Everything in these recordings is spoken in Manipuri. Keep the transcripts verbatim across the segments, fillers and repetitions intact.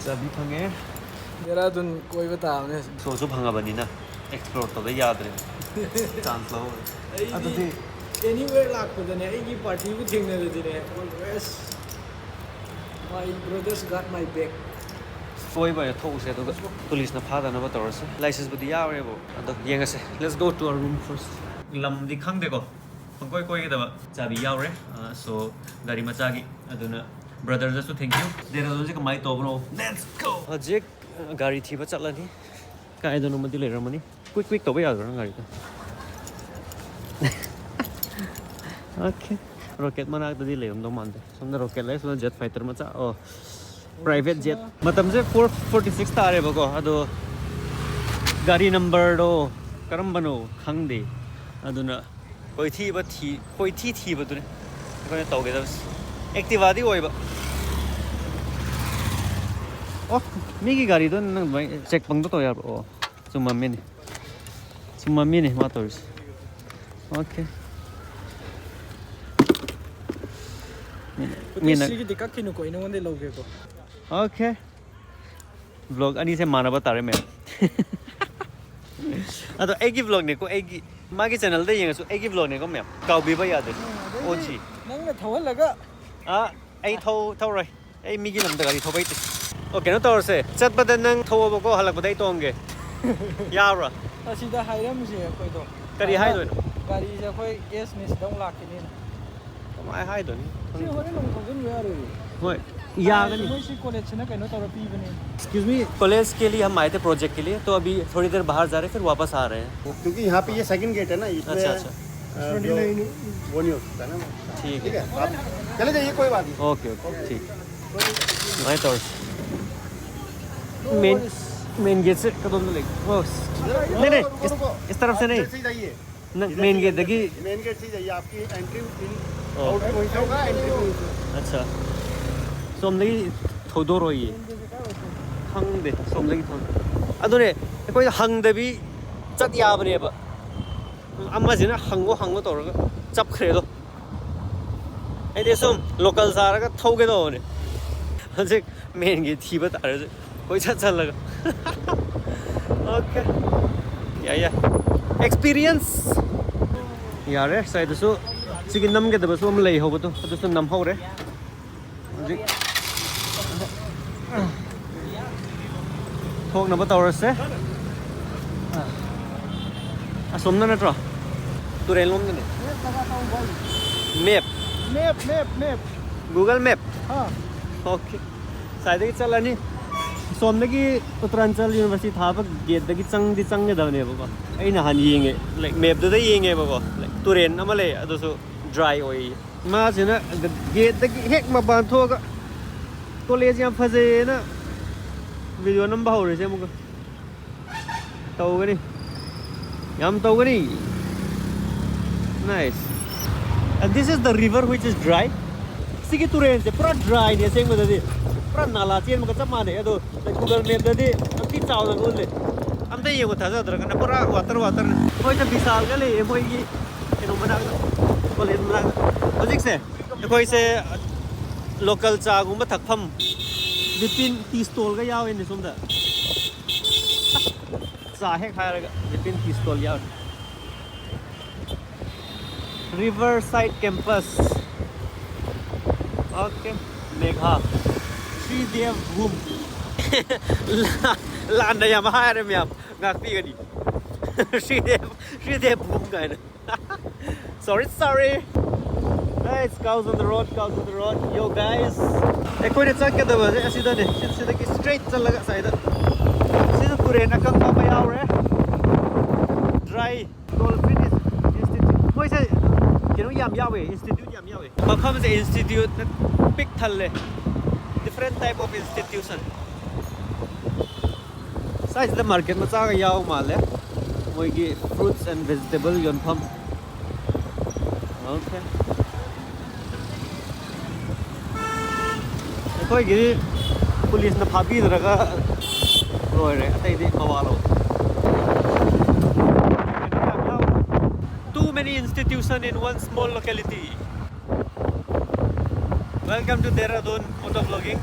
ꯆꯥꯕꯤ ꯐꯪꯉꯦ꯫ ꯗꯦꯔꯥꯗꯨꯟ ꯀꯣꯏꯕ ꯇꯥꯕꯅꯦ꯫ ꯁꯣꯁꯨ ꯐꯪꯉꯕꯅꯤꯅ ꯑꯦꯛꯁꯄ꯭ꯂꯣꯔ ꯇꯧꯕ ꯌꯥꯗ꯭ꯔꯦ꯫ ꯆꯥꯟꯁ ꯂꯧꯍꯧꯔꯦ꯫ ꯑꯩꯗꯤ ꯑꯗꯨꯗꯤ anywhere ꯂꯥꯛꯄꯗꯅꯦ ꯑꯩꯒꯤ ꯄꯥꯔꯇꯤꯕꯨ ꯊꯦꯡꯅꯔꯗꯤꯅꯦ, always my brothers got my back꯫ ꯀꯣꯏꯕ ꯑꯣꯏꯅ ꯊꯣꯛꯎꯁꯦ, ꯑꯗꯨꯒ ꯄꯨꯂꯤꯁꯅ ꯐꯥꯗꯅꯕ ꯇꯧꯔꯁꯦ꯫ ꯂꯥꯏꯁꯦꯟꯁꯄꯨꯗꯤ ꯌꯥꯎꯔꯦꯕ, ꯑꯗꯣ ꯌꯦꯡꯉꯁꯦ꯫ Let's go to our room first꯫ ꯂꯝꯗꯤ ꯈꯪꯗꯦꯀꯣ, ꯄꯪꯀꯣꯏ ꯀꯣꯏꯒꯗꯕ꯫ ꯆꯥꯕꯤ ꯌꯥꯎꯔꯦ꯫ ꯑ, so ꯒꯥꯔꯤ ꯃꯆꯥꯒꯤ꯫ ꯑꯗꯨꯅ ꯕ꯭ꯔꯗꯔꯗꯁꯨ thank you꯫ ꯗꯦꯔꯥꯗꯨꯟꯁꯦ ꯀꯃꯥꯏꯅ ꯇꯧꯕꯅꯣ? Let's go! ꯍꯧꯖꯤꯛ, ꯑ, ꯒꯥꯔꯤ ꯊꯤꯕ ꯆꯠꯂꯅꯤ꯫ ꯀꯥꯏꯗꯅꯣꯃꯗꯤ ꯂꯩꯔꯝꯃꯅꯤ꯫ ꯀ꯭ꯋꯤꯛ ꯀ꯭ꯋꯤꯛ ꯇꯧꯕ ꯌꯥꯗ꯭ꯔꯣ ꯅꯪ ꯒꯥꯔꯤꯗꯣ? Okay꯫ ꯔꯣꯀꯦꯠ ꯃꯅꯥꯛꯇꯗꯤ ꯂꯩꯔꯝꯗꯧ ꯃꯥꯟꯗꯦ꯫ ꯁꯣꯝꯗ ꯔꯣꯀꯦꯠ ꯂꯩ, ꯁꯣꯝꯗ ꯖꯦꯠ ꯐꯥꯏꯇꯔ ꯃꯆꯥ꯫ ꯑꯣ, ꯄ꯭ꯔꯥꯏꯚꯦꯠ ꯖꯦꯠ꯫ ꯃꯇꯝꯁꯦ four forty six ꯇꯥꯔꯦꯕꯀꯣ, ꯑꯗꯣ ꯒꯥꯔꯤ ꯅꯝꯕꯔꯗꯣ ꯀꯔꯝꯕꯅꯣ ꯈꯪꯗꯦ꯫ ꯑꯗꯨꯅ ꯀꯣꯏꯊꯤꯕ ꯊꯤ-, ꯀꯣꯏꯊꯤ ꯊꯤꯕꯗꯨꯅꯤ ꯑꯩꯈꯣꯏꯅ ꯇꯧꯒꯗꯕꯁꯦ꯫ ꯑꯦꯛꯇꯤꯚꯥꯗꯤ ꯑꯣꯏꯕ꯫ ꯑꯣ, ꯃꯤꯒꯤ ꯒꯥꯔꯤꯗꯣ ꯅꯪ ꯑꯗꯨꯃꯥꯏꯅ ꯆꯦꯛ ꯄꯪꯇꯧ ꯇꯧ ꯌꯥꯕ꯭ꯔꯣ? ꯑꯣ, ꯆꯨꯝꯃꯝꯃꯤꯅꯦ꯫ ꯆꯨꯝꯃꯝꯃꯤꯅꯦ ꯃꯥ ꯇꯧꯔꯤꯁꯦ꯫ Okay꯫ ꯃꯤꯅ, ꯃꯤꯅ ꯐꯨꯇꯦꯖꯁꯤꯒꯤꯗꯤ ꯀꯛꯈꯤꯅꯨꯀꯣ, ꯑꯩ ꯅꯉꯣꯟꯗꯩ ꯂꯧꯒꯦꯀꯣ꯫ Okay꯫ ꯕ꯭ꯂꯣꯒ ꯑꯅꯤꯁꯦ ꯃꯥꯟꯅꯕ ꯇꯥꯔꯦ, ꯃꯌꯥꯝ꯫ ꯑꯗꯣ ꯑꯩꯒꯤ ꯕ꯭ꯂꯣꯒꯅꯦꯀꯣ, ꯑꯩꯒꯤ, ꯃꯥꯒꯤ ꯆꯦꯅꯦꯜꯗ ꯌꯦꯡꯉꯁꯨ ꯑꯩꯒꯤ ꯕ꯭ꯂꯣꯒꯅꯦꯀꯣ, ꯃꯌꯥꯝ꯫ ꯀꯥꯎꯕꯤꯕ ꯌꯥꯗꯦ꯫ ꯎꯝ, ꯑꯗꯩꯗꯤ ꯑꯣ ꯖꯤ꯫ ꯅꯪꯅ ꯊꯧꯍꯜꯂꯒ꯫ ꯑꯥ, ꯑꯩ ꯊꯧ-, ꯊꯧꯔꯣꯏ꯫ ꯑꯩ ꯃꯤꯒꯤ ꯂꯝꯗ ꯒꯥꯔꯤ ꯊꯧꯕ ꯍꯩꯇꯦ꯫ ꯑꯣ, ꯀꯩꯅꯣ ꯇꯧꯔꯁꯦ, ꯆꯠꯄꯗ ꯅꯪ ꯊꯧꯑꯣꯕꯀꯣ, ꯍꯜꯂꯛꯄꯗ ꯑꯩ ꯇꯣꯡꯒꯦ꯫ ꯌꯥꯕ꯭ꯔꯥ? ꯑꯁꯤꯗ ꯍꯥꯏꯔꯝꯁꯦ ꯑꯩꯈꯣꯏꯗꯣ꯫ ꯀꯔꯤ ꯍꯥꯏꯗꯣꯏꯅꯣ? ꯒꯥꯔꯤꯁꯦ ꯑꯩꯈꯣꯏ ꯒꯦꯁꯅꯦ, ꯁꯤꯗ ꯑꯃꯨꯛ ꯂꯥꯛꯈꯤꯅꯤꯅ꯫ ꯀꯃꯥꯏ ꯍꯥꯏꯗꯣꯏꯅꯣ? ꯁꯤ ꯍꯣꯔꯦꯟ ꯑꯃꯨꯛ ꯊꯧꯖꯤꯟꯕ ꯌꯥꯔꯣꯏꯌꯦ꯫ ꯍꯣꯏ, ꯌꯥꯒꯅꯤ꯫ ꯃꯣꯏ ꯁꯤ ꯀꯣꯂꯦꯖꯁꯤꯅ ꯀꯩꯅꯣ ꯇꯧꯔ ꯄꯤꯕꯅꯦ꯫ Excuse me, college के लिए हम आए थे project के लिए, तो अभी थोड़ी देर बाहर जा रहे हैं, फिर वापस आ रहे हैं। क्योंकि यहाँ पे ये सेकंड गेट है ना, इसमें, अच्छा, अच्छा। अ, जो वो नहीं हो सकता ना। ठीक ठीक है। है, आप चले जाइए, कोई बात नहीं। OK, OK, ठीक। भाई तौर मेन, मेन गेट से कदम ले। ओ, नहीं, नहीं, रुको, इस, रुको। इस तरफ से आप नहीं। इधर से ही जाइए। ꯅꯪ ꯃꯦꯟ ꯒꯦꯠꯇꯒꯤ ꯃꯦꯟ ꯒꯦꯠꯁꯤ ꯌꯥꯏꯌꯦ, आपकी एंट्री इन ꯑꯣ꯫ आउट वहीं से होगा, एंट्री वहीं से। ꯑꯠꯆꯥ꯫ ꯁꯣꯝꯗꯒꯤ ꯊꯧꯗꯣꯔꯛꯑꯣꯌꯦ꯫ ꯈꯪꯗꯦ, ꯁꯣꯝꯗꯒꯤ ꯊꯧ-, ꯑꯗꯨꯅꯦ, ꯑꯩꯈꯣꯏ ꯍꯪꯗꯕꯤ ꯆꯠ ꯌꯥꯕꯅꯦꯕ꯫ ꯑꯃꯁꯤꯅ ꯍꯪꯉꯣ ꯍꯪꯉꯣ ꯇꯧꯔꯒ ꯆꯞꯈ꯭ꯔꯦ ꯑꯗꯣ꯫ ꯑꯩꯗꯤ ꯁꯨꯝ ꯂꯣꯀꯦꯜ ꯁꯥꯔꯒ ꯊꯧꯒꯦ ꯇꯧꯕꯅꯦ꯫ ꯍꯧꯖꯤꯛ ꯃꯦꯟꯒꯤ ꯊꯤꯕ ꯇꯥꯔꯦ ꯍꯧꯖꯤꯛ꯫ ꯀꯣꯏꯆꯠ ꯆꯠꯂꯒ꯫ ꯑꯣꯀꯦ꯫ ꯌꯥꯏ, ꯌꯥꯏ꯫ ꯑꯦꯛꯁꯄꯤꯔꯤꯌꯦꯟꯁ꯫ ꯌꯥꯔꯦ, ꯁ꯭ꯋꯥꯏꯗꯁꯨ ꯁꯤꯒꯤ ꯅꯝꯒꯗꯕꯁꯨ ꯑꯃ ꯂꯩꯍꯧꯕꯗꯣ, ꯑꯗꯨꯁꯨ ꯅꯝꯍꯧꯔꯦ꯫ ꯍꯧꯖꯤꯛ ꯊꯣꯛꯅꯕ ꯇꯧꯔꯁꯦ꯫ ꯑꯁꯣꯝꯅ ꯅꯠꯇ꯭ꯔꯣ? ꯇꯨꯔꯦꯜ ꯂꯣꯝꯗꯅꯦ꯫ Map. Map, map, map. Google Map꯫ ꯑꯥ꯫ ꯑꯣꯀꯦ꯫ ꯁ꯭ꯋꯥꯏꯗꯒꯤ ꯆꯠꯂꯅꯤ꯫ ꯁꯣꯝꯗꯒꯤ ꯎꯠꯇꯔꯥꯟꯆꯜ ꯌꯨꯅꯤꯚꯔꯁꯤꯇꯤ ꯊꯥꯕ ꯒꯦꯠꯇꯒꯤ ꯆꯪꯗꯤ ꯆꯪꯒꯗꯕꯅꯦꯕꯀꯣ꯫ ꯑꯩ ꯅꯍꯥꯟ ꯌꯦꯡꯉꯦ, ꯂꯥꯏꯛ, ꯃꯦꯞꯇꯨꯗ ꯌꯦꯡꯉꯦꯕꯀꯣ꯫ ꯂꯥꯏꯛ, ꯇꯨꯔꯦꯟ ꯑꯃ ꯂꯩ, ꯑꯗꯨꯁꯨ ꯗ꯭ꯔꯥꯏ ꯑꯣꯏꯌꯦ꯫ ꯃꯥꯁꯤꯅ ꯒꯦꯠꯇꯒꯤ ꯍꯦꯛ ꯃꯄꯥꯟ ꯊꯣꯛꯑꯒ ꯀꯣꯂꯦꯖ ꯌꯥꯝ ꯐꯖꯩꯌꯦꯅ ꯚꯤꯗꯤꯑꯣ ꯅꯝꯕ ꯍꯧꯔꯤꯁꯦ ꯑꯃꯨꯛꯀ꯫ ꯇꯧꯒꯅꯤ꯫ ꯌꯥꯝ ꯇꯧꯒꯅꯤ꯫ Nice. And this is the river which is dry. ꯁꯤꯒꯤ ꯇꯨꯔꯦꯟꯁꯦ ꯄꯨꯔꯥ ꯗ꯭ꯔꯥꯏꯅꯦ ꯑꯁꯦꯡꯕꯗꯗꯤ꯫ ꯄꯨꯔꯥ ꯅꯥꯂꯥ ꯆꯦꯟꯕꯒ ꯆꯞ ꯃꯥꯟꯅꯩ꯫ ꯑꯗꯣ ꯒꯨꯒꯜ ꯃꯦꯞꯇꯗꯤ ꯌꯥꯝ ꯊꯤ ꯆꯥꯎꯅ ꯎꯠꯂꯦ꯫ ꯑꯝꯇ ꯌꯦꯡꯉꯣ ꯊꯥꯖꯗ꯭ꯔꯒꯅ ꯄꯨꯔꯥ ꯋꯥꯇꯔ ꯋꯥꯇꯔꯅꯦ꯫ ꯑꯩꯈꯣꯏꯁꯦ ꯕꯤꯁꯥꯜꯒ ꯂꯩꯌꯦ ꯃꯣꯏꯒꯤ ꯀꯩꯅꯣ ꯃꯅꯥꯛꯇ, ꯀꯣꯂꯦꯖ ꯃꯅꯥꯛꯇ꯫ ꯍꯧꯖꯤꯛꯁꯦ ꯑꯩꯈꯣꯏꯁꯦ ꯂꯣꯀꯦꯜ ꯆꯥꯒꯨꯝꯕ ꯊꯛꯐꯝ ꯕꯤꯄꯤꯟ ꯇꯤ ꯁ꯭ꯇꯣꯜꯒ ꯌꯥꯎꯋꯦꯅꯦ ꯁꯣꯝꯗ꯫ ꯆꯥ ꯍꯦꯛ ꯍꯥꯏꯔꯒ ꯕꯤꯄꯤꯟ ꯇꯤ ꯁ꯭ꯇꯣꯜ ꯌꯥꯎꯔꯦ꯫ Riverside Campus. Okay. ꯃꯦꯘꯥ꯫ ꯁ꯭ꯔꯤꯗꯦꯕ ꯚꯨꯝ꯫ ꯂꯥꯟꯅ ꯌꯥꯝ ꯍꯥꯏꯔꯦ ꯃꯌꯥꯝ꯫ ꯉꯥꯛꯄꯤꯒꯅꯤ꯫ ꯁ꯭ꯔꯤꯗꯦꯕ, ꯁ꯭ꯔꯤꯗꯦꯕ ꯚꯨꯝ ꯀꯥꯏꯅ꯫ Sorry, sorry. Guys, cows on the road, cows on the road. Yo, guys. ꯑꯩꯈꯣꯏꯅ ꯆꯠꯀꯗꯕꯁꯦ ꯑꯁꯤꯗꯅꯦ꯫ ꯁꯤ-, ꯁꯤꯗꯒꯤ straight ꯆꯠꯂꯒ ꯑꯁꯥꯏꯗ꯫ ꯁꯤꯗ ꯇꯨꯔꯦꯟ ꯑꯀꯪꯕ ꯑꯃ ꯌꯥꯎꯔꯦ꯫ Dry. Dolphin is institute. ꯃꯣꯏꯁꯦ ꯀꯩꯅꯣ ꯌꯥꯝ ꯌꯥꯎꯋꯦ, institute ꯌꯥꯝ ꯌꯥꯎꯋꯦ꯫ ꯃꯐꯝꯁꯦ institute ꯅ ꯄꯤꯛ ꯊꯜꯂꯦ꯫ Different type of institution. ꯁ꯭ꯋꯥꯏꯁꯤꯗ market ꯃꯆꯥꯒ ꯌꯥꯎ ꯃꯥꯜꯂꯦ꯫ ꯃꯣꯏꯒꯤ fruits and vegetable ꯌꯣꯟꯐꯝ꯫ Okay. ꯑꯩꯈꯣꯏꯒꯤꯗꯤ ꯄꯨꯂꯤꯁꯅ ꯐꯥꯕꯤꯗ꯭ꯔꯒ ꯂꯣꯏꯔꯦ, ꯑꯇꯩꯗꯤ ꯃꯋꯥ ꯂꯧꯗꯦ꯫ Too many institution in one small locality. Welcome to Dehradun motovlogging.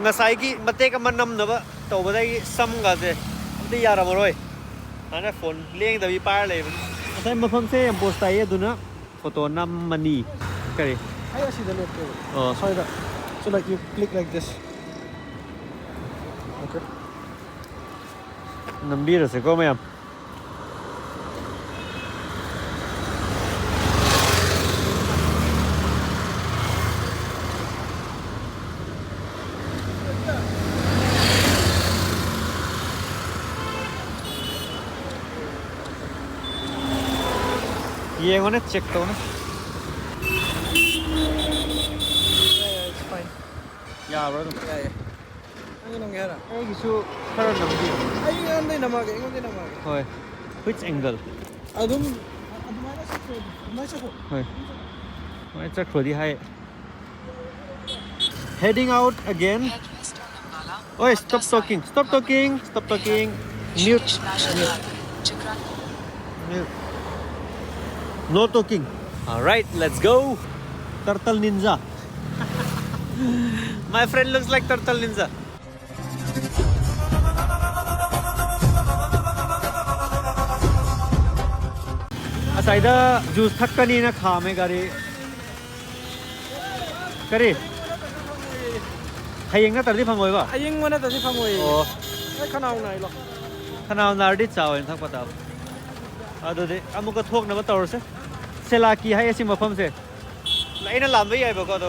ꯉꯁꯥꯏꯒꯤ ꯃꯇꯦꯛ ꯑꯃ ꯅꯝꯅꯕ ꯇꯧꯕꯗꯒꯤ ꯁꯝꯒꯁꯦ ꯑꯝꯇ ꯌꯥꯔꯝꯃꯔꯣꯏ꯫ ꯑꯗꯨꯅ ꯐꯣꯟ ꯂꯦꯡꯗꯕꯤ ꯄꯥꯏꯔ ꯂꯩꯕꯅꯤ꯫ ꯉꯁꯥꯏ ꯃꯐꯝꯁꯦ ꯌꯥꯝ ꯄꯣꯁ ꯇꯥꯏꯌꯦ, ꯑꯗꯨꯅ ꯐꯣꯇꯣ ꯅꯝꯃꯅꯤ꯫ ꯀꯔꯤ? ꯑꯩ ꯑꯁꯤꯗ ꯂꯦꯞꯀꯦꯕ꯫ ꯑꯣ꯫ ꯁ꯭ꯋꯥꯏꯗ꯫ So, like, you click like this. Okay. ꯅꯝꯕꯤꯔꯁꯦꯀꯣ ꯃꯌꯥꯝ꯫ ꯌꯦꯡꯉꯣꯅꯦ, ꯆꯦꯛ ꯇꯧꯅꯦ꯫ It's fine. ꯌꯥꯕ꯭ꯔꯥ ꯑꯗꯨꯝ? ꯌꯥꯏꯌꯦ꯫ ꯅꯪꯒꯤ ꯅꯝꯒꯦ ꯍꯥꯏꯔꯣ? ꯑꯩꯒꯤꯁꯨ ꯈꯔ ꯅꯝꯕꯤꯌꯨ꯫ ꯑꯩꯉꯣꯟꯗꯩ ꯅꯝꯃꯛꯑꯒꯦ, ꯑꯩꯉꯣꯟꯗꯩ ꯅꯝꯃꯛꯑꯒꯦ꯫ ꯍꯣꯏ꯫ Which angle? ꯑꯗꯨꯝ ꯑꯗꯨꯃꯥꯏꯅ ꯆꯠꯈ꯭ꯔꯣ, ꯑꯗꯨꯃꯥꯏꯅ ꯆꯠꯈ꯭ꯔꯣ꯫ ꯍꯣꯏ꯫ ꯑꯗꯨꯃꯥꯏꯅ ꯆꯠꯈ꯭ꯔꯣꯗꯤ ꯍꯥꯏ꯫ Heading out again. Head west on Ambala. Oi, stop talking. Stop talking. Stop talking. Mute. Mute. No talking. All right, let's go. Turtle Ninja. My friend looks like Turtle Ninja. ꯑꯁꯥꯏꯗ ꯖꯨꯁ ꯊꯛꯀꯅꯤꯅ ꯈꯥꯝꯃꯦ ꯒꯥꯔꯤ꯫ ꯀꯔꯤ? ꯍꯌꯦꯡ ꯅꯠꯇ꯭ꯔꯗꯤ ꯐꯪꯉꯣꯏꯕ? ꯑꯌꯤꯡꯕ ꯅꯠꯇ꯭ꯔꯗꯤ ꯐꯪꯉꯣꯏꯌꯦ꯫ ꯑꯣ꯫ ꯑꯩ ꯈꯅꯥꯎ ꯅꯥꯏ ꯂꯣ꯫ ꯈꯅꯥꯎ ꯅꯥꯔꯗꯤ ꯆꯥ ꯑꯣꯏꯅ ꯊꯛꯄ ꯇꯥꯕ꯫ ꯑꯗꯨꯗꯤ ꯑꯃꯨꯛꯀ ꯊꯣꯛꯅꯕ ꯇꯧꯔꯁꯦ꯫ ꯁꯦꯂꯥꯀꯤ ꯍꯥꯏꯌꯦ ꯁꯤ ꯃꯐꯝꯁꯦ꯫ ꯑꯩꯅ ꯂꯥꯟꯕ ꯌꯥꯏꯕꯀꯣ, ꯑꯗꯣ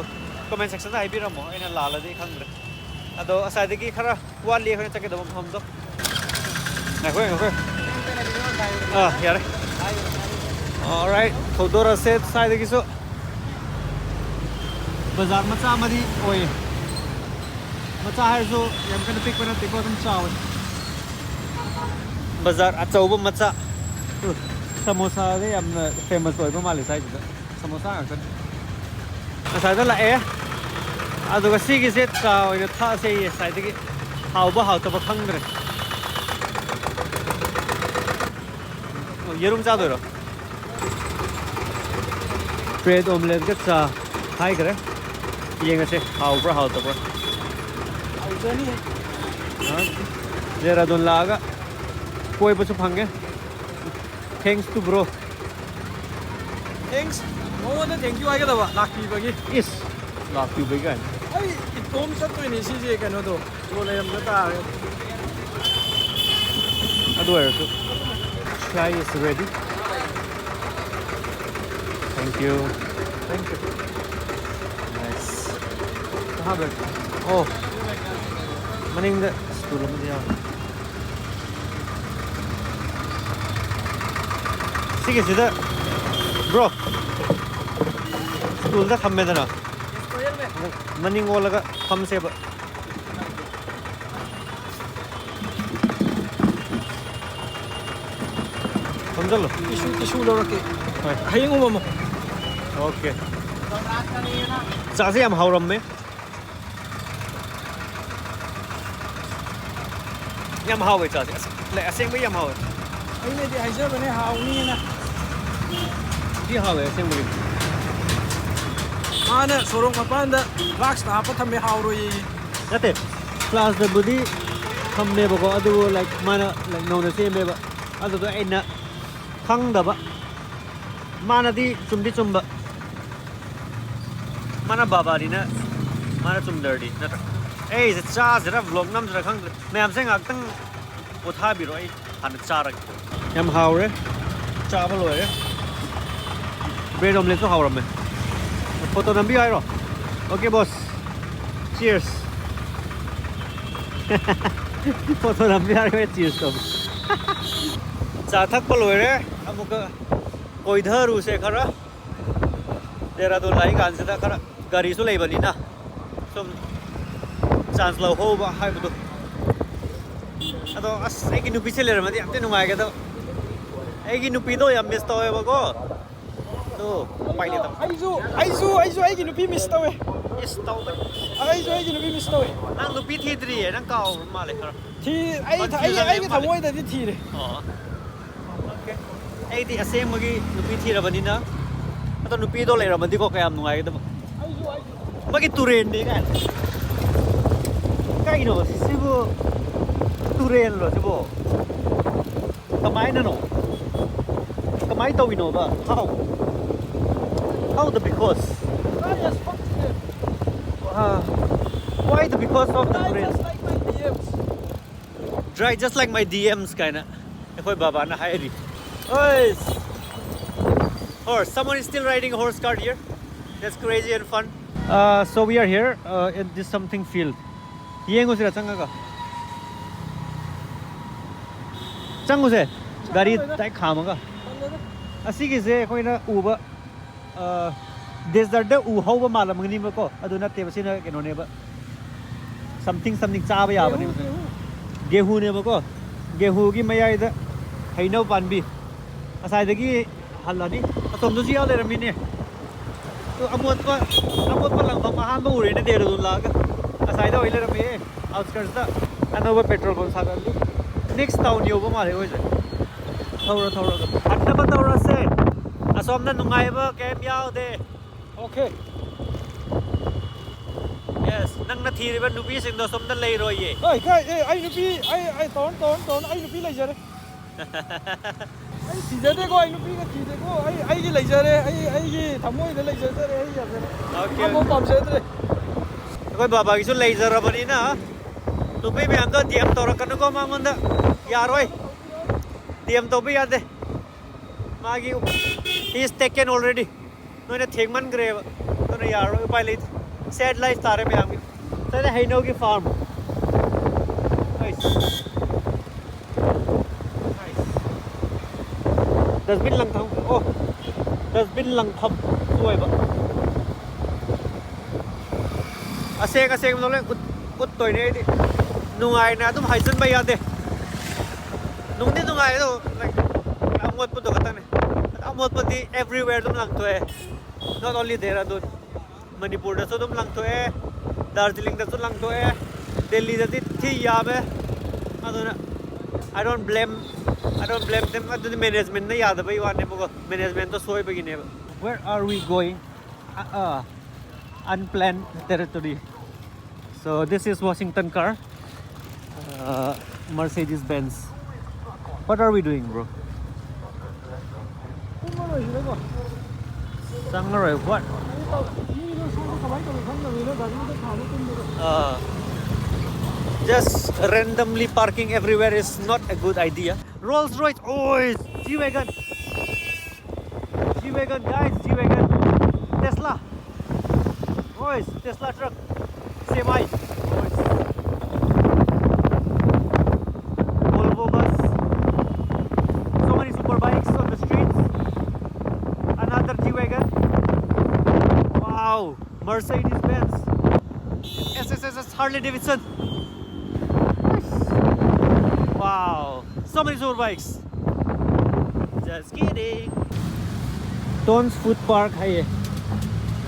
comment section ꯗ ꯍꯥꯏꯕꯤꯔꯝꯃꯣ, ꯑꯩꯅ ꯂꯥꯜꯂꯗꯤ ꯈꯪꯗ꯭ꯔꯦ꯫ ꯑꯗꯣ ꯑꯁꯥꯏꯗꯒꯤ ꯈꯔ ꯋꯥꯠꯂꯤ ꯑꯩꯈꯣꯏꯅ ꯆꯠꯀꯗꯕ ꯃꯐꯝꯗꯣ꯫ ꯉꯥꯏꯈꯣ, ꯉꯥꯏꯈꯣ꯫ ꯑꯥ, ꯌꯥꯔꯦ꯫ Alright, ꯊꯧꯗꯣꯔꯛꯑꯁꯦ ꯁ꯭ꯋꯥꯏꯗꯒꯤꯁꯨ꯫ ꯕꯖꯥꯔ ꯃꯆꯥ ꯑꯃꯗꯤ ꯑꯣꯏꯌꯦ꯫ ꯃꯆꯥ ꯍꯥꯏꯔꯁꯨ ꯌꯥꯝ ꯀꯟꯅ ꯄꯤꯛꯄ ꯅꯠꯇꯦꯀꯣ, ꯑꯗꯨꯝ ꯆꯥꯎꯋꯦ꯫ ꯕꯖꯥꯔ ꯑꯆꯧꯕ ꯃꯆꯥ꯫ ꯎ, ꯁꯃꯣꯁꯥꯗ ꯌꯥꯝꯅ famous ꯑꯣꯏꯕ ꯃꯥꯜꯂꯦ ꯁ꯭ꯋꯥꯏꯁꯤꯗ꯫ ꯁꯃꯣꯁꯥ ꯉꯥꯛꯇꯅꯤ꯫ ꯉꯁꯥꯏꯗ ꯂꯥꯛꯑꯦ꯫ ꯑꯗꯨꯒ ꯁꯤꯒꯤꯁꯦ ꯆꯥ ꯑꯣꯏꯅ ꯊꯛꯑꯁꯦ ꯉꯁꯥꯏꯗꯒꯤ꯫ ꯍꯥꯎꯕ ꯍꯥꯎꯇꯕ ꯈꯪꯗ꯭ꯔꯦ꯫ ꯑꯣ, ꯌꯦꯔꯨꯝ ꯆꯥꯗꯣꯏꯔꯣ? Bread omelette ꯀ ꯆꯥ ꯍꯥꯏꯈ꯭ꯔꯦ꯫ ꯌꯦꯡꯉꯁꯦ ꯍꯥꯎꯕ꯭ꯔꯥ ꯍꯥꯎꯇꯕ꯭ꯔꯥ꯫ ꯗꯦꯔꯥꯗꯨꯟ ꯂꯥꯛꯑꯒ ꯀꯣꯏꯕꯁꯨ ꯐꯪꯉꯦ꯫ Thanks to bro. Thanks. ꯃꯉꯣꯟꯗ thank you ꯍꯥꯏꯒꯗꯕ, ꯂꯥꯛꯄꯤꯕꯒꯤ꯫ ꯏꯁ, ꯂꯥꯛꯄꯤꯕꯒꯤ ꯀꯥꯏꯅ꯫ ꯑꯩ ꯏꯇꯣꯝ ꯆꯠꯇꯣꯏꯅꯦ ꯁꯤꯁꯦ, ꯀꯩꯅꯣꯗꯣ, ꯂꯣ ꯂꯩꯔꯝꯗ ꯇꯥꯔꯒꯗꯤ꯫ ꯑꯗꯨ ꯑꯣꯏꯔꯁꯨ, chai is ready. Thank you. Thank you. Nice. ꯍꯥꯞꯂꯒꯦ꯫ ꯑꯣ, ꯃꯅꯤꯡꯗ stool ꯑꯃꯗꯤ ꯌꯥꯎꯔꯦ꯫ ꯁꯤꯒꯤꯁꯤꯗ, bro, stoolꯗ ꯊꯝꯃꯦꯗꯅ, ꯃꯅꯤꯡ ꯑꯣꯜꯂꯒ ꯐꯝꯁꯦꯕ꯫ ꯐꯝꯖꯜꯂꯣ꯫ Tissue, tissue ꯂꯧꯔꯛꯀꯦ꯫ ꯍꯣꯏ꯫ ꯍꯌꯦꯡ ꯎꯃꯝꯃꯣ꯫ Okay꯫ ꯆꯥꯁꯦ ꯌꯥꯝ ꯍꯥꯎꯔꯝꯃꯦ꯫ ꯌꯥꯝ ꯍꯥꯎꯋꯦ ꯆꯥꯁꯦ꯫ ꯑꯁ, ꯂꯩ, ꯑꯁꯦꯡꯕ ꯌꯥꯝ ꯍꯥꯎꯋꯦ꯫ ꯑꯩꯅꯗꯤ ꯍꯥꯏꯖꯕꯅꯦ ꯍꯥꯎꯅꯤꯅ꯫ ꯊꯤ ꯍꯥꯎꯋꯦ ꯑꯁꯦꯡꯕꯒꯤ꯫ ꯃꯥꯅ ꯁꯣꯔꯣꯛ ꯃꯄꯥꯟꯗ flaskꯇ ꯍꯥꯞꯄ ꯊꯝꯃꯦ, ꯍꯥꯎꯔꯣꯏꯌꯦ꯫ ꯅꯠꯇꯦ, flaskꯇꯕꯨꯗꯤ ꯊꯝꯃꯦꯕꯀꯣ, ꯑꯗꯨꯕꯨ, like, ꯃꯥꯅ, like, ꯅꯧꯅ ꯁꯦꯝꯃꯦꯕ꯫ ꯑꯗꯨꯗꯣ ꯑꯩꯅ ꯈꯪꯗꯕ꯫ ꯃꯥꯅꯗꯤ ꯆꯨꯝꯗꯤ ꯆꯨꯝꯕ꯫ ꯃꯥꯅ ꯕꯥꯕꯥꯅꯤꯅ, ꯃꯥꯅ ꯆꯨꯝꯗ꯭ꯔꯗꯤ ꯅꯠꯇ꯭ꯔꯥ? ꯑꯩꯁꯦ ꯆꯥꯁꯤꯔꯥ vlog ꯅꯝꯁꯤꯔꯥ ꯈꯪꯗ꯭ꯔꯦ꯫ ꯃꯌꯥꯝꯁꯦ ꯉꯥꯛꯇꯪ ꯄꯣꯊꯥꯕꯤꯔꯣ, ꯑꯩ ꯍꯥꯟꯅ ꯆꯥꯔꯒꯦ꯫ ꯌꯥꯝ ꯍꯥꯎꯔꯦ, ꯆꯥꯕ ꯂꯣꯏꯔꯦ꯫ Bread omelette ꯁꯨ ꯍꯥꯎꯔꯝꯃꯦ꯫ Photo ꯅꯝꯕꯤꯌꯨ ꯍꯥꯏꯔꯣ? Okay boss, cheers꯫ Photo ꯅꯝꯕꯤꯌꯨ ꯍꯥꯏꯔꯣ, cheers ꯇꯧꯕ꯫ ꯆꯥ ꯊꯛꯄ ꯂꯣꯏꯔꯦ, ꯑꯃꯨꯛꯀ ꯀꯣꯏꯊꯔꯨꯁꯦ ꯈꯔ꯫ ꯗꯦꯔꯥꯗꯨꯟ ꯂꯥꯛꯏ ꯀꯥꯟꯁꯤꯗ ꯈꯔ ꯒꯥꯔꯤꯁꯨ ꯂꯩꯕꯅꯤꯅ ꯁꯨꯝ chance ꯂꯧꯍꯧꯕ ꯍꯥꯏꯕꯗꯣ꯫ ꯑꯗꯣ ꯑꯁ, ꯑꯩꯒꯤ ꯅꯨꯄꯤꯁꯦ ꯂꯩꯔꯝꯃꯗꯤ ꯌꯥꯝ ꯊꯤ ꯅꯨꯡꯉꯥꯏꯒꯗꯕ꯫ ꯑꯩꯒꯤ ꯅꯨꯄꯤꯗꯣ ꯌꯥꯝ miss ꯇꯧꯋꯦꯕꯀꯣ꯫ ꯑꯗꯣ ꯎꯄꯥꯏ ꯂꯩꯇꯕ꯫ ꯑꯩꯁꯨ, ꯑꯩꯁꯨ, ꯑꯩꯁꯨ ꯑꯩꯒꯤ ꯅꯨꯄꯤ miss ꯇꯧꯋꯦ꯫ Miss ꯇꯧꯕꯅꯤ꯫ ꯑꯩꯁꯨ ꯑꯩꯒꯤ ꯅꯨꯄꯤ miss ꯇꯧꯋꯦ꯫ ꯅꯪ ꯅꯨꯄꯤ ꯊꯤꯗ꯭ꯔꯤꯌꯦ, ꯅꯪ ꯀꯥꯎꯔ ꯃꯥꯜꯂꯦ ꯈꯔ꯫ ꯊꯤ-, ꯑꯩ ꯊ-, ꯑꯩ, confusion ꯑꯩꯒꯤ ꯂꯩꯕ ꯃꯥꯜꯂꯦ꯫ ꯊꯃꯣꯏꯗꯗꯤ ꯊꯤꯔꯦ꯫ ꯑꯣ꯫ Okay꯫ ꯑꯩꯗꯤ ꯑꯁꯦꯡꯕꯒꯤ ꯅꯨꯄꯤ ꯊꯤꯔꯕꯅꯤꯅ꯫ ꯑꯗꯣ ꯅꯨꯄꯤꯗꯣ ꯂꯩꯔꯝꯃꯗꯤꯀꯣ ꯀꯌꯥꯝ ꯅꯨꯡꯉꯥꯏꯒꯗꯕ꯫ ꯑꯩꯁꯨ, ꯑꯩꯁꯨ꯫ ꯃꯥꯒꯤ ꯇꯨꯔꯦꯟꯅꯦ ꯀꯥꯏꯅ꯫ ꯀꯥꯏ ꯀꯩꯅꯣ ꯁꯤꯕꯨ? ꯇꯨꯔꯦꯜꯂꯣ ꯁꯤꯕꯨ? ꯀꯃꯥꯏꯅꯅꯣ? ꯀꯃꯥꯏꯅ ꯇꯧꯔꯤꯅꯣꯕ? How? How the because? Dry as fuck, yeah. Uh, why the because of the Dry rain? Just like my D Ms. Dry just like my D Ms ꯀꯥꯏꯅ ꯑꯩꯈꯣꯏ ꯕꯕꯥꯅ ꯍꯥꯏꯔꯤ. Ois! Horse. Someone is still riding a horse cart here. That's crazy and fun. Uh, so we are here uh, in this something field. ꯌꯦꯡꯉꯨꯁꯤꯔ ꯆꯪꯉꯒ? ꯆꯪꯉꯨꯁꯦ. ꯒꯥꯔꯤ ꯇꯥꯏ ꯈꯥꯝꯃꯒ. ꯇꯜꯂꯦꯗ. ꯑꯁꯤꯒꯤꯁꯦ ꯑꯩꯈꯣꯏꯅ ꯎꯕ ꯗꯦꯖꯔꯠꯇ ꯎ ꯍꯧꯕ ꯃꯥꯜꯂꯝꯒꯅꯤꯕꯀꯣ, ꯑꯗꯨ ꯅꯠꯇꯦꯕ, ꯁꯤꯅ ꯀꯩꯅꯣꯅꯦꯕ, something something ꯆꯥꯕ ꯌꯥꯕꯅꯦꯕ. ꯒꯦꯍꯨ, ꯒꯦꯍꯨ. ꯒꯦꯍꯨꯅꯦꯕꯀꯣ, ꯒꯦꯍꯨꯒꯤ ꯃꯌꯥꯏꯗ ꯍꯩꯅꯧ ꯄꯥꯝꯕꯤ. ꯉꯁꯥꯏꯗꯒꯤ ꯍꯜꯂꯅꯤ. ꯑꯁꯣꯝꯗꯁꯨ ꯌꯥꯎ ꯂꯩꯔꯝꯃꯤꯅꯦ. ꯑꯗꯨ ꯑꯃꯣꯠꯄ, ꯑꯃꯣꯠꯄ ꯂꯪꯐꯝ ꯑꯍꯥꯟꯕ ꯎꯔꯦꯅꯦ ꯗꯦꯔꯥꯗꯨꯟ ꯂꯥꯛꯑꯒ. ꯉꯁꯥꯏꯗ ꯑꯣꯏ ꯂꯩꯔꯝꯃꯦ, outskirtsꯇ ꯑꯅꯧꯕ petrol pump ꯁꯥꯒꯠꯂꯤ. Next town ꯌꯧꯕ ꯃꯥꯜꯂꯦ ꯑꯩꯈꯣꯏꯁꯦ. ꯊꯧꯔ ꯊꯧꯔꯒ ꯍꯟꯅꯕ ꯇꯧꯔꯁꯦ. ꯑꯁꯣꯝꯗ ꯅꯨꯡꯉꯥꯏꯕ ꯀꯩꯝ ꯌꯥꯎꯗꯦ. Okay. Yes, ꯅꯪꯅ ꯊꯤꯔꯤꯕ ꯅꯨꯄꯤꯁꯤꯡꯗꯣ ꯁꯣꯝꯗ ꯂꯩꯔꯣꯏꯌꯦ. ꯑꯩ ꯀꯥꯏ, ꯑꯦ, ꯑꯩ ꯅꯨꯄꯤ, ꯑꯩ, ꯑꯩ ꯇꯧꯔꯅꯨ, ꯇꯧꯔꯅꯨ, ꯇꯧꯔꯅꯨ, ꯑꯩ ꯅꯨꯄꯤ ꯂꯩꯖꯔꯦ. ꯑꯩ ꯊꯤꯖꯗꯦꯀꯣ, ꯑꯩ ꯅꯨꯄꯤꯒ ꯊꯤꯗꯦꯀꯣ, ꯑꯩ, ꯑꯩꯒꯤ ꯂꯩꯖꯔꯦ, ꯑꯩ, ꯑꯩꯒꯤ ꯊꯃꯣꯏꯗ ꯂꯩꯖꯖꯔꯦ, ꯑꯩ ꯌꯥꯖꯔꯦ. Okay. ꯑꯃꯐꯥꯎ ꯄꯥꯝꯖꯗ꯭ꯔꯦ. ꯑꯩꯈꯣꯏ ꯕꯕꯥꯒꯤꯁꯨ ꯂꯩꯖꯔꯕꯅꯤꯅ ꯅꯨꯄꯤ ꯃꯌꯥꯝꯗꯣ D M ꯇꯧꯔꯛꯀꯅꯨꯀꯣ ꯃꯉꯣꯟꯗ. ꯌꯥꯔꯣꯏ. D M ꯇꯧꯕ ꯌꯥꯗꯦ. ꯃꯥꯒꯤ he is taken already. ꯅꯣꯏꯅ ꯊꯦꯡꯃꯟꯈ꯭ꯔꯦꯕ, ꯑꯗꯨꯅ ꯌꯥꯔꯔꯣꯏ, ꯎꯄꯥꯏ ꯂꯩꯇꯦ. Sad life ꯇꯥꯔꯦ ꯃꯌꯥꯝꯒꯤ. ꯁꯤꯗ ꯍꯩꯅꯧꯒꯤ farm. Dustbin ꯂꯪꯊꯝ, ꯑꯣ, dustbin ꯂꯪꯐꯝꯁꯨ ꯑꯣꯏꯕ. ꯑꯁꯦꯡ ꯑꯁꯦꯡꯕꯗꯣ ꯂꯣꯏ ꯎꯠ-, ꯎꯠꯇꯣꯏꯅꯦ ꯑꯩꯗꯤ. ꯅꯨꯡꯉꯥꯏꯅ ꯑꯗꯨꯝ ꯍꯥꯏꯖꯤꯟꯕ ꯌꯥꯗꯦ. ꯅꯨꯡꯗꯤ ꯅꯨꯡꯉꯥꯏ ꯑꯗꯣ, like, ꯑꯃꯣꯠꯄꯗꯣ ꯈꯛꯇꯪꯅꯦ. ꯑꯃꯣꯠꯄꯗꯤ everywhere ꯑꯗꯨꯝ ꯂꯪꯊꯣꯛꯑꯦ. Not only ꯗꯦꯍꯔꯥꯗꯨꯟ, ꯃꯅꯤꯄꯨꯔꯗꯁꯨ ꯑꯗꯨꯝ ꯂꯪꯊꯣꯛꯑꯦ, ꯗꯥꯔꯖꯤꯂꯤꯡꯗꯁꯨ ꯂꯪꯊꯣꯛꯑꯦ, ꯗꯦꯜꯂꯤꯗꯗꯤ ꯊꯤ ꯌꯥꯝꯃꯦ꯫ ꯑꯗꯨꯅ I don't blame, I don't blame them. ꯑꯗꯨꯗꯤ managementꯅ ꯌꯥꯗꯕꯩ ꯋꯥꯅꯦꯕꯀꯣ, managementꯇꯣ ꯁꯣꯏꯕꯒꯤꯅꯦꯕ. Where are we going? Uh, uh, unplanned territory. So this is Washington car, uh, Mercedes Benz. What are we doing, bro? ꯆꯪꯉꯔꯣꯏ, what? Ah, just randomly parking everywhere is not a good idea. Rolls Royce, oh, G-Wagon. G-Wagon, guys, G-Wagon. Tesla. Oh, Tesla truck. Semi. Volvo bus. So many super bikes on the streets. Another G-Wagon. Wow. Mercedes Benz. S S S S Harley Davidson. Wow. So many super bikes. Just kidding. Ton's Food Park ꯍꯥꯏꯌꯦ꯫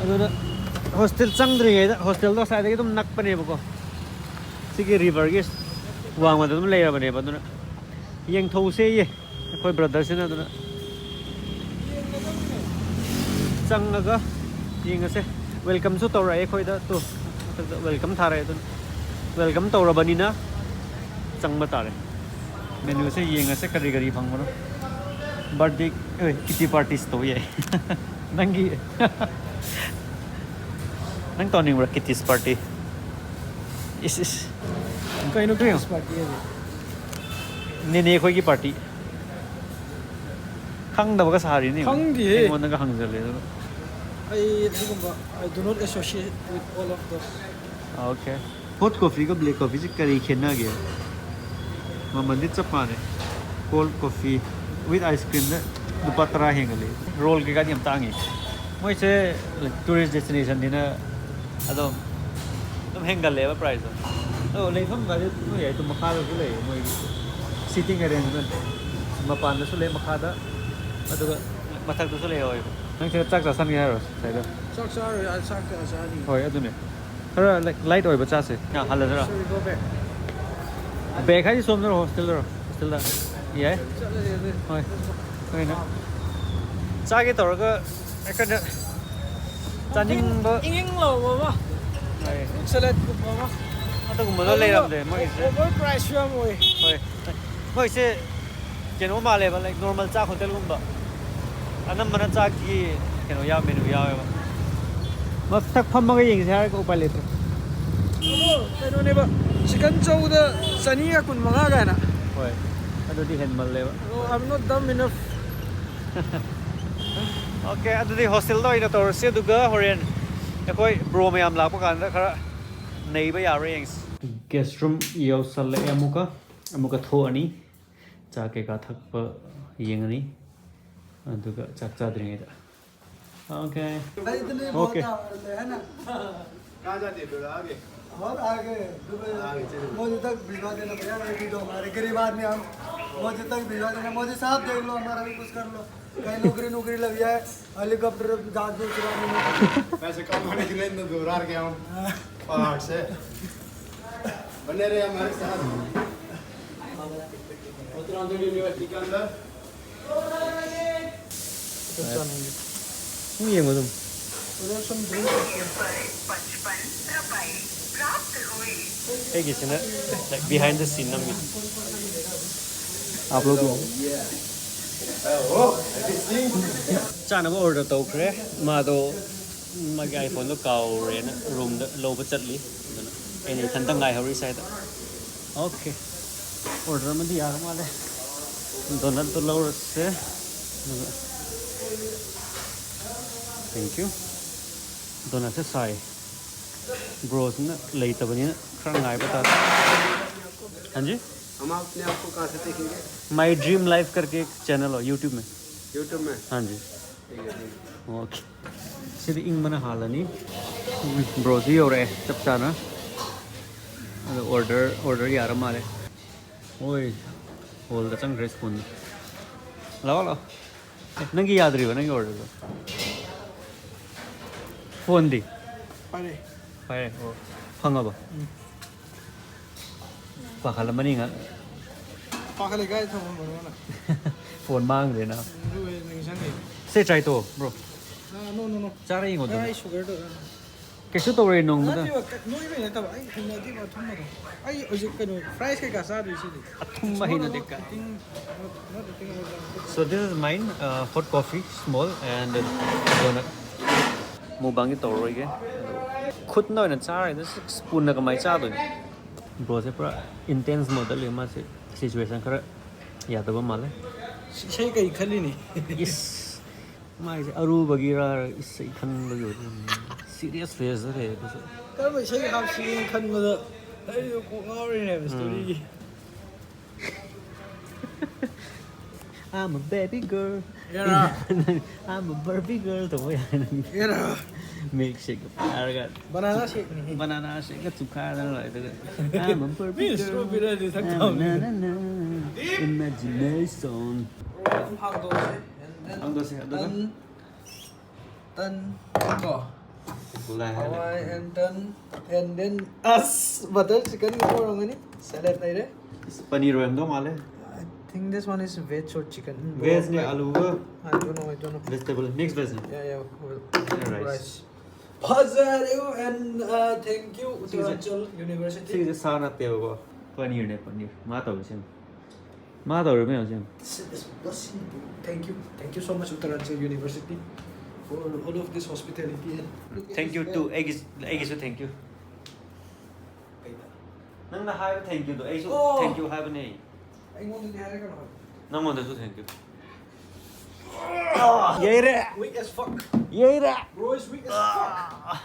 ꯑꯗꯨꯗ ꯍꯣꯁꯇꯦꯜ ꯆꯪꯗ꯭ꯔꯤꯉꯩꯗ, ꯍꯣꯁꯇꯦꯜꯗꯣ ꯉꯁꯥꯏꯗꯒꯤ ꯑꯗꯨꯝ ꯅꯛꯄꯅꯦꯕꯀꯣ꯫ ꯁꯤꯒꯤ ꯔꯤꯚꯔꯒꯤ ꯋꯥꯡꯃꯗ ꯑꯗꯨꯝ ꯂꯩꯔꯕꯅꯦꯕ꯫ ꯑꯗꯨꯅ ꯌꯦꯡꯊꯣꯛꯎꯁꯦꯌꯦ ꯑꯩꯈꯣꯏ ꯕ꯭ꯔꯗꯔꯁꯤꯅ꯫ ꯑꯗꯨꯅ ꯆꯪꯉꯒ ꯌꯦꯡꯉꯁꯦ꯫ ꯋꯦꯜꯀꯝꯁꯨ ꯇꯧꯔꯛꯑꯦ ꯑꯩꯈꯣꯏꯗ꯫ ꯇꯨ, ꯃꯊꯛꯇ ꯋꯦꯜꯀꯝ ꯊꯥꯔꯛꯑꯦ꯫ ꯑꯗꯨꯅ ꯋꯦꯜꯀꯝ ꯇꯧꯔꯕꯅꯤꯅ ꯆꯪꯕ ꯇꯥꯔꯦ꯫ ꯃꯦꯅꯨꯁꯦ ꯌꯦꯡꯉꯁꯦ ꯀꯔꯤ ꯀꯔꯤ ꯐꯪꯕꯅꯣ꯫ ꯕꯥꯔꯗꯦ, ꯑꯦ, ꯀꯤꯇꯤ ꯄꯥꯔꯇꯤꯁ ꯇꯧ ꯌꯥꯏ꯫ ꯅꯪꯒꯤ, ꯅꯪ ꯇꯧꯅꯤꯡꯕ꯭ꯔꯥ ꯀꯤꯇꯤꯁ ꯄꯥꯔꯇꯤ? ꯏꯁ, ꯏꯁ꯫ ꯀꯩꯅꯣ ꯀꯩꯅꯣ? ꯀꯤꯇꯤꯁ ꯄꯥꯔꯇꯤ ꯍꯥꯏꯗꯤ? ꯅꯦꯅꯦ ꯑꯩꯈꯣꯏꯒꯤ ꯄꯥꯔꯇꯤ꯫ ꯈꯪꯗꯕꯒ ꯁꯥꯔꯤꯅꯦ꯫ ꯈꯪꯗꯤꯌꯦ꯫ ꯑꯩꯉꯣꯟꯗꯒ ꯍꯪꯖꯜꯂꯦ ꯑꯗꯨꯒ꯫ ꯑꯩ ꯑꯗꯨꯒꯨꯝꯕ, I do not associate with all of those. Okay. Hot ꯀꯣꯐꯤꯒ ꯕ꯭ꯂꯦꯛ ꯀꯣꯐꯤꯁꯦ ꯀꯔꯤ ꯈꯦꯠꯅꯒꯦ? ꯃꯃꯜꯗꯤ ꯆꯞ ꯃꯥꯟꯅꯩ꯫ Cold coffee with ice creamꯗ ꯂꯨꯄꯥ ꯇꯔꯥ ꯍꯦꯟꯒꯠꯂꯤ꯫ ꯔꯣꯜ ꯀꯩꯀꯥꯗꯤ ꯌꯥꯝ ꯇꯥꯡꯉꯤ꯫ ꯃꯣꯏꯁꯦ tourist destinationꯅꯤꯅ ꯑꯗꯨꯝ, ꯑꯗꯨꯝ ꯍꯦꯟꯒꯠꯂꯦꯕ priceꯇꯣ꯫ ꯑꯗꯣ ꯂꯩꯐꯝꯒꯗꯤ ꯑꯗꯨꯝ ꯌꯥꯏ, ꯑꯗꯨꯝ ꯃꯈꯥꯗꯁꯨ ꯂꯩꯌꯦ ꯃꯣꯏꯒꯤ seating arrangement꯫ ꯃꯄꯥꯟꯗꯁꯨ ꯂꯩ ꯃꯈꯥꯗ, ꯑꯗꯨꯒ ꯃꯊꯛꯇꯁꯨ ꯂꯩꯍꯧꯋꯦꯕ꯫ ꯅꯪ ꯁꯤꯗ ꯆꯥꯛ ꯆꯥꯁꯟꯒꯦ ꯍꯥꯏꯔꯣ ꯁꯤꯗ? ꯆꯥꯛ ꯆꯥꯔꯣꯏ, ꯑꯥ, ꯆꯥꯛ ꯀꯌꯥ ꯆꯥꯅꯤ? ꯍꯣꯏ, ꯑꯗꯨꯅꯦ꯫ ꯈꯔ, like, light ꯑꯣꯏꯕ ꯆꯥꯁꯦ꯫ ꯑꯥ, ꯍꯜꯂꯁꯤꯔꯣ? Shall we go back? Back ꯍꯥꯏꯗꯤ ꯁꯣꯝꯗꯔꯣ, hostelꯗꯔꯣ? Hostelꯗ? ꯌꯥꯏ꯫ ꯆꯠꯂꯁꯦ ꯑꯗꯨꯗꯤ꯫ ꯍꯣꯏ꯫ ꯍꯣꯏꯅꯦ꯫ ꯆꯥꯒꯦ ꯇꯧꯔꯒ ꯍꯦꯛꯇ ꯆꯥꯅꯤꯡꯕ꯫ ꯏꯪ ꯏꯪ ꯂꯥꯎꯕ ꯑꯃ꯫ ꯐ꯭ꯔꯨꯠ ꯁꯂꯥꯗꯀꯨꯝꯕ ꯑꯃ꯫ ꯑꯗꯨꯒꯨꯝꯕꯗꯣ ꯂꯩꯔꯝꯗꯦ ꯃꯣꯏꯒꯤꯁꯦ꯫ ꯑꯣꯚꯔ ꯄ꯭ꯔꯥꯏꯁꯁꯨ ꯌꯥꯝ ꯑꯣꯏ꯫ ꯍꯣꯏ, ꯃꯣꯏꯁꯦ ꯀꯩꯅꯣ ꯃꯥꯜꯂꯦꯕ, ꯂꯥꯏꯛ ꯅꯣꯔꯃꯦꯜ ꯆꯥꯛ ꯍꯣꯇꯦꯜꯒꯨꯝꯕ꯫ ꯑꯅꯝꯕꯅ ꯆꯥꯛꯀꯤ ꯀꯩꯅꯣ ꯌꯥꯎ ꯃꯦꯅꯨ ꯌꯥꯎꯋꯦꯕ꯫ ꯃꯊꯛ ꯐꯝꯃꯒ ꯌꯦꯡꯁꯦ ꯍꯥꯏꯔꯒ ꯎꯄꯥꯏ ꯂꯩꯇ꯭ꯔꯦ꯫ ꯑꯗꯣ ꯀꯩꯅꯣꯅꯦꯕ, ꯆꯤꯀꯟ ꯆꯧꯗ ꯆꯅꯤꯒ ꯀꯨꯟ ꯃꯉꯥ ꯀꯥꯏꯅ꯫ ꯍꯣꯏ, ꯑꯗꯨꯗꯤ ꯍꯦꯟꯃꯜꯂꯦꯕ꯫ ꯑꯗꯣ I'm not dumb enough. Okay, ꯑꯗꯨꯗꯤ ꯍꯣꯁꯇꯦꯜꯗ ꯑꯣꯏꯅ ꯇꯧꯔꯁꯤ, ꯑꯗꯨꯒ ꯍꯣꯔꯦꯟ ꯑꯩꯈꯣꯏ ꯕ꯭ꯔꯣ ꯃꯌꯥꯝ ꯂꯥꯛꯄ ꯀꯥꯟꯗ ꯈꯔ ꯅꯩꯕ ꯌꯥꯕ꯭ꯔꯥ ꯌꯦꯡꯁꯤ꯫ ꯒꯦꯁ ꯔꯨꯝ ꯌꯧꯁꯜꯂꯛꯑꯦ꯫ ꯑꯃꯨꯛꯀ ꯑꯃꯨꯛꯀ ꯊꯣꯛꯑꯅꯤ, ꯆꯥ ꯀꯩꯀꯥ ꯊꯛꯄ ꯌꯦꯡꯉꯅꯤ, ꯑꯗꯨꯒ ꯆꯥꯛ ꯆꯥꯗ꯭ꯔꯤꯉꯩꯗ꯫ ꯑꯣꯀꯦ꯫ भाई, इतने ओके। बहुत है ना? कहाँ जाते हैं फिर? आगे। और आगे दुबई। आगे चलो। मुझे तक भिजवा देना भैया, मैं भी दो हमारे गरीब आदमी हम। मुझे तक भिजवा देना, मोदी साहब देख लो, हमारा भी कुछ कर लो। कहीं नौकरी नौकरी लग जाए, हेलीकॉप्टर जहाज भी चला देना। पैसे कमाने के लिए इतना दूर आ गया हूँ पहाड़ से। बने रहे हमारे साथ। उत्तराखंड यूनिवर्सिटी के अंदर। ꯁꯨꯝ ꯌꯦꯡꯉꯣ ꯑꯗꯨꯝ꯫ उधर से हम ड्रिंक करते हैं। ꯑꯩꯒꯤꯁꯤꯅ ꯕꯤꯍꯥꯏꯟ ꯗ ꯁꯤꯟ ꯅꯝꯃꯤ꯫ आप लोग भी। ꯆꯥꯅꯕ ꯑꯣꯔꯗꯔ ꯇꯧꯈ꯭ꯔꯦ꯫ ꯃꯥꯗꯣ ꯃꯥꯒꯤ ꯑꯥꯏꯐꯣꯟꯗꯣ ꯀꯥꯎꯔꯦꯅ ꯔꯨꯝꯗ ꯂꯧꯕ ꯆꯠꯂꯤ꯫ ꯑꯗꯨꯅ ꯑꯩꯅ ꯏꯊꯟꯇ ꯉꯥꯏꯍꯧꯔꯤ ꯁ꯭ꯋꯥꯏꯗ꯫ ꯑꯣꯀꯦ, ꯑꯣꯔꯗꯔ ꯑꯃꯗꯤ ꯌꯥꯔ ꯃꯥꯜꯂꯦ꯫ ꯗꯣꯅꯠꯇꯣ ꯂꯧꯔꯁꯦ꯫ ꯑꯗꯨꯒ thank you꯫ ꯗꯣꯅꯠꯁꯦ ꯁꯥꯏ꯫ ꯕ꯭ꯔꯣꯁꯤꯅ ꯂꯩꯇꯕꯅꯤꯅ ꯈꯔ ꯉꯥꯏꯕ ꯇꯥꯔꯦ꯫ ꯍꯥꯟꯖꯤ꯫ हम अपने आप को कहाँ से देखेंगे? My Dream Life करके एक चैनल हो YouTube में। यूट्यूब में। हाँ जी। ठीक है, ठीक है। ꯑꯣꯀꯦ꯫ ꯁꯤꯗꯤ ꯏꯪꯕꯅ ꯍꯥꯜꯂꯅꯤ꯫ ꯕ꯭ꯔꯣꯁꯨ ꯌꯧꯔꯛꯑꯦ ꯆꯞ ꯆꯥꯅ꯫ ꯑꯗꯣ ꯑꯣꯔꯗꯔ ꯑꯣꯔꯗꯔ ꯌꯥꯔ ꯃꯥꯜꯂꯦ꯫ ꯍꯣꯏ, ꯍꯣꯜꯗ ꯆꯪꯈ꯭ꯔꯦ ꯁ꯭ꯄꯨꯟꯗꯣ꯫ ꯂꯥꯛꯑꯣ ꯂꯥꯛꯑꯣ꯫ ꯑꯦ, ꯅꯪꯒꯤ ꯌꯥꯗ꯭ꯔꯤꯕ, ꯅꯪꯒꯤ ꯑꯣꯔꯗꯔꯗꯣ? ꯐꯣꯟꯗꯤ? ꯐꯔꯦ꯫ ꯐꯔꯦ꯫ ꯑꯣ, ꯐꯪꯉꯕ? ꯄꯥꯈꯠꯂꯝꯃꯅꯤ ꯉꯥꯛ꯫ ꯄꯥꯈꯠꯂꯦ, ꯀꯥꯏ ꯊꯝꯃꯝꯕꯅꯣꯅ꯫ ꯐꯣꯟ ꯃꯥꯡꯈ꯭ꯔꯦꯅ꯫ ꯑꯗꯨꯒ ꯅꯤꯡꯁꯤꯡꯉꯦ꯫ ꯁꯦ, ꯇ꯭ꯔꯥꯏ ꯇꯧ, ꯕ꯭ꯔꯣ꯫ ꯑꯥ, no, no, no. ꯆꯥꯔ ꯌꯦꯡꯉꯣ ꯑꯗꯨꯝ꯫ ꯑꯩ ꯁꯨꯒꯔꯗꯣ꯫ ꯀꯩꯁꯨ ꯇꯧꯔꯣꯏ ꯅꯣꯡꯃꯗ꯫ ꯅꯠꯇꯦꯕ, ꯅꯣꯏꯕꯩ ꯅꯠꯇꯕ, ꯑꯩ ꯍꯩꯅꯗꯦꯕ ꯑꯊꯨꯝꯕꯗꯣ꯫ ꯑꯩ ꯍꯧꯖꯤꯛ ꯀꯩꯅꯣ, ꯐ꯭ꯔꯥꯏꯁ ꯀꯩꯀꯥ ꯆꯥꯗꯣꯏꯁꯤꯗꯤ꯫ ꯑꯊꯨꯝꯕ ꯍꯩꯅꯗꯦ ꯀꯥꯏ꯫ Eating, not, not eating all the So this is mine, uh, hot coffee, small and donut. ꯃꯨꯛꯕꯥꯡꯗꯤ ꯇꯧꯔꯔꯣꯏꯒꯦ꯫ ꯈꯨꯠꯅ ꯑꯣꯏꯅ ꯆꯥꯔꯦꯗ, ꯁ꯭ꯄꯨꯟꯅ ꯀꯃꯥꯏꯅ ꯆꯥꯗꯣꯏꯅꯣ? ꯕ꯭ꯔꯣꯁꯦ ꯄꯨꯔꯥ ꯏꯟꯇꯦꯟꯁ ꯃꯣꯗ ꯂꯩ ꯃꯥꯁꯦ꯫ ꯁꯤꯆꯨꯋꯦꯁꯟ ꯈꯔ ꯌꯥꯗꯕ ꯃꯥꯜꯂꯦ꯫ ꯏꯁꯩ ꯀꯩ ꯈꯜꯂꯤꯅꯤ? ꯏꯁ, ꯃꯥꯏꯁꯦ ꯑꯔꯨꯕꯒꯤꯔ ꯏꯁꯩ ꯈꯟꯕꯒꯤ ꯑꯣꯏꯗꯣꯏꯅꯤ꯫ ꯁꯤꯔꯤꯌꯁ ꯐꯦꯁꯇ ꯂꯩꯔꯦ ꯑꯗꯨꯁꯨ꯫ ꯀꯔꯝꯕ ꯏꯁꯩ ꯍꯥꯞꯁꯤꯒꯦꯅ ꯈꯟꯕꯗ ꯑꯩꯁꯨ ꯀꯣꯛ ꯉꯥꯎꯔꯤꯅꯦꯕ ꯁ꯭ꯇꯣꯔꯤꯒꯤ꯫ I'm a baby girl. ꯌꯥꯔꯥ꯫ I'm a Barbie girl ꯇꯧꯕ ꯌꯥꯏ ꯅꯪ꯫ ꯌꯥꯔꯥ꯫ ꯃꯤꯜꯛ ꯁꯦꯛ ꯄꯥꯏꯔꯒ ꯕꯅꯥꯅꯥ ꯁꯦꯛꯅꯤ꯫ ꯕꯅꯥꯅꯥ ꯁꯦꯛꯀ ꯆꯨꯈꯥꯏꯗꯅ ꯂꯩꯗꯨꯒ I'm a Barbie ꯃꯤꯅ girl. ꯁ꯭ꯇ꯭ꯔꯣꯕꯦꯔꯤ ꯍꯥꯏꯗꯤ ꯁꯛ I'm a ꯇꯥꯕꯅꯤ꯫ na, na, na, imagination. ꯑꯗꯨꯝ ꯍꯥꯡꯗꯣꯛꯑꯁꯦ꯫ And then ꯍꯥꯡꯗꯣꯛꯑꯁꯦ, ꯑꯗꯨꯒ? ꯇꯟ, ꯇꯟ, ꯇꯟ ꯀꯣ꯫ ꯄꯨꯂꯥꯏ ꯍꯥꯏꯔꯦ꯫ ꯍꯋꯥꯏ and ꯇꯟ and then ꯑꯁ butter chicken ꯑꯣꯏꯔꯝꯒꯅꯤ꯫ Salad ꯂꯩꯔꯦ꯫ ꯄꯅꯤꯔ ꯑꯣꯏꯔꯝꯗꯧ ꯃꯥꯜꯂꯦ꯫ I think this one is veg or chicken. ꯚꯦꯖꯅꯦ, ꯑꯂꯨꯒ I don't know, I don't know. vegetable, mix veg ꯅꯦ꯫ Yeah, yeah, well, Rice. rice. ꯐꯖꯔꯦ and uh, thank you ꯁꯤꯒꯤꯁꯦ- Uttaranchal University. ꯁꯤꯒꯤꯁꯦ ꯁꯥ ꯅꯠꯇꯦꯕꯀꯣ, ꯄꯅꯤꯔꯅꯦ, ꯄꯅꯤꯔ꯫ ꯃꯥ ꯇꯧꯔꯤꯁꯦ ꯌꯦꯡꯉꯣ꯫ ꯃꯥ ꯇꯧꯔꯤ ꯃꯌꯥꯝꯁꯦ ꯌꯦꯡꯉꯣ꯫ This is blessing, bro. Thank you, thank you so much Uttaranchal University for all of this hospitality and Thank you to ꯑꯩꯒꯤ, ꯑꯩꯒꯤꯁꯨ thank you꯫ ꯀꯩꯗ? ꯅꯪꯅ ꯍꯥꯏꯕ thank you ꯗꯣ ꯑꯩꯁꯨ ꯑꯣ! Thank you ꯍꯥꯏꯕꯅꯦ꯫ ꯑꯩꯉꯣꯟꯗꯗꯤ ꯍꯥꯏꯔꯛꯀꯅꯣ ꯍꯥꯏꯕ꯫ ꯅꯪꯉꯣꯟꯗꯁꯨ thank you꯫ ꯌꯩꯔꯦ! Weak as fuck. ꯌꯩꯔꯦ! Bro is weak as fuck.